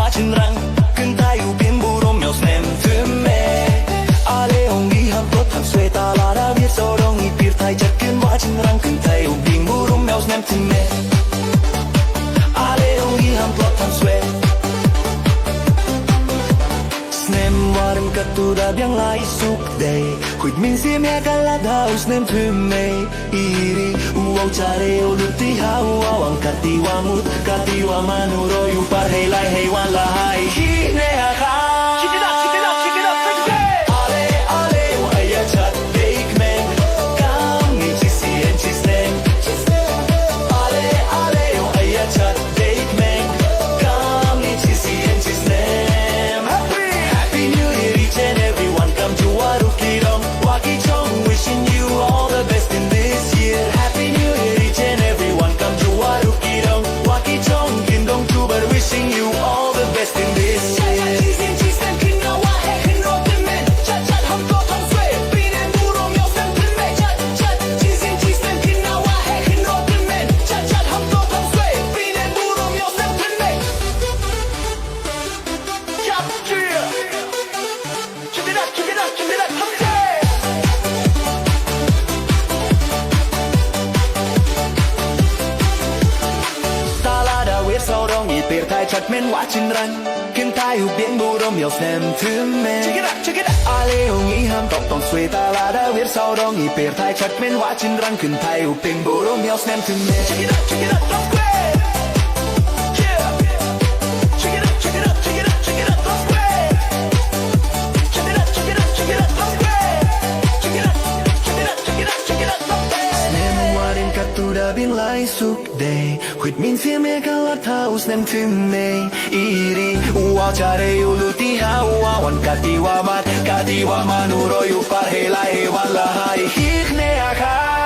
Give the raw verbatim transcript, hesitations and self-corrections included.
Wah chynrang, kynthai u pynburom ïa u snem thymmai. Ale ong i ham tlot ham swe, ta lada wir sawdong i pyrthai jait kin wah chynrang, kynthai u pynburom ïa u snem thymmai. Ale ong i ham tlot ham swe. Snem War ryngkat u da biang lai suk dei. Khuid mynsiem ïa ka lad ha u snem thymmai. Iri, u wah u chare u luti ha u wah wang, kati wah mut, kati wah man u roi u par hei lai hei wan la hai hi ne ha kha. Check it out, check it out, check it out, check it out. Ale, ale, u aya chat dei kmen. Kam ni chi sien chi snem. Ale, ale, u aya chat dei kmen. Kam ni chi sien chi snem. Happy New Year each and everyone. Kam ju waru ki dong, wah ki chong, wishing you all the best in this year. Happy New Year each and everyone. Kam ju waru ki dong, wah ki chong, kin dong tu bar, wishing you all the best in this year. Check it out, check it out, check it out, come on. Ta lada wir sawdong i pyrthai jait men wah chynrang, kynthai u pynburom ïa u snem thymmai. Check it out, check it out. Ale ong i ham tlot ham swe, ta lada wir sawdong i pyrthai jait men wah chynrang, kynthai u pynburom ïa u snem thymmai. Check it out, check it out, come on. Snem War ryngkat u da biang lai suk dei. Khuid mynsiem ïa ka lad ha u snem thymmai. Iri, u wah u chare u luti ha u wah wang, kati wah mut, kati wah man u roi u par hei lai hei wan la hai hi ne ha kha.